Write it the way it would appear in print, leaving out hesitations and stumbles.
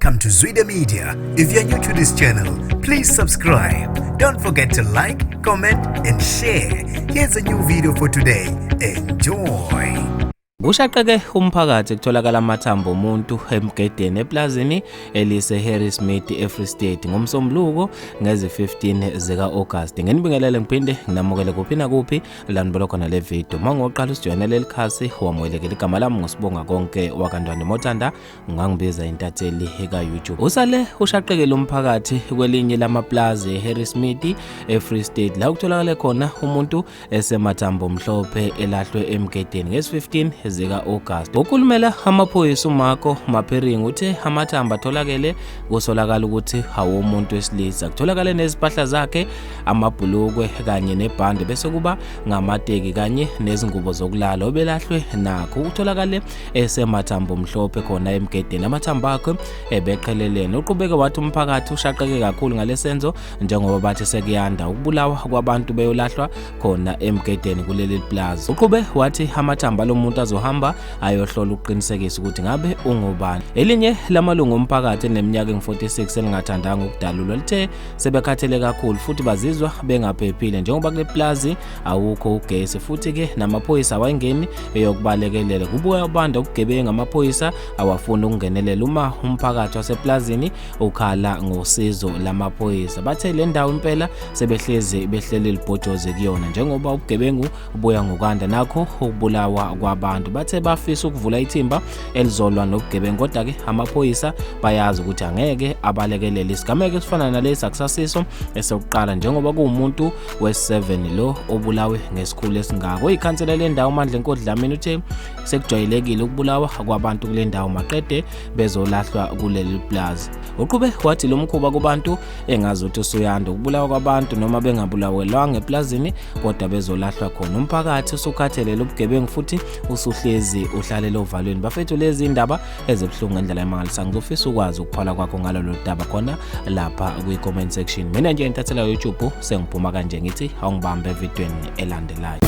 Welcome to Zwida Media. If you're new to this channel, please subscribe. Don't forget to like, comment, and share. Here's a new video for today. Enjoy. Kushaqeke umphakathi kutholakala amathambo omuntu emgedeni eplazini elise-Harrismith eFree State ngoMsombuluko ngezi-15 zika-August. Nginibingelele ngiphinde nginamukele kuphi nakuphi la nibona khona le video. Uma ngoqala usijoyina leli khasi wamukelekile. Igama lami nguSibonga Konke wakaNdwandwe Mothanda, ungangibiza intatheli ka-YouTube. Usale ushaqekile umphakathi kwelinye lamaplazi eHarrismith eFree State la kutholakale khona umuntu esemathambo mhlophe elahlwe emgedeni ngesi-15 zika-August. Okhulumela amaphoyisa uMarco Mapering uthe amathambo atholakele kusolakala ukuthi awomuntu wesilisa. Kutholakale nezimpahla zakhe, amabhulukwe kanye nebhande bese kuba ngamateki kanye nezingubo zokulala obelahlwe nakho. Kutholakale esemathambo mhlophe khona emgedeni, amathambo akhe ebeqhelelene. Uqhubeke wathi umphakathi ushaqeke kakhulu ngalesenzo njengoba bathi sekuyanda ukubulawa kwabantu beyolahlwa khona emgedeni kuleli plaza. Uqhube wathi amathambo alomuntu azohamba ayohlola ukuqinisekisa ukuthi ngabe ungubani. Elinye lamalungu omphakathi eneminyaka engu-46 elingathandanga ukudalulwa lithe sebekhathele kakhulu futhi bazizwa bengaphephile njengoba kule plazi awukho ugesi futhi-ke namaphoyisa awayingeni eyokubalekelela. Kubuya ubanda ubugebengu, amaphoyisa awafuni ukungenelela uma umphakathi waseplazini ukhala ngosizo lamaphoyisa. Bathe le ndawo impela sebehlezi behleli libhojozi kuyona njengoba ubugebengu buya ngokwanda nakho ukubulawa kwabantu. Bathe bafisa ukuvula ithimba elizolwa nobugebengu kodwa-ke amaphoyisa bayazi ukuthi angeke abalekelele. Isigameko esifana nalesi akusasiso esokuqala njengoba kuwumuntu wesi-7 lo obulawe ngesikhulu esingako. Oyikhansela lendawo uMandla Nkosi Dlamini uthe sekujwayelekile ukubulawa kwabantu kule ndawo maqede bezolahlwa kuleli plaza. Uqhube wathi lo mkhuba kubantu engazi ukuthi usuyanda ukubulawa kwabantu noma bengabulawelwanga eplazini kodwa bezolahlwa khona. Umphakathi usukhathelele ubugebengu futhi usuhlezi uhlalela ovalweni. Bafethu, lezi indaba ezibuhlungu ngendlela emangalisayo. Ngizofisa ukwazi ukuphala kwakho ngalolu daba khona lapha kwi-comment section. Mina nje intathela YouTube sengiphuma kanje ngithi awungibambe evidweni elandelayo.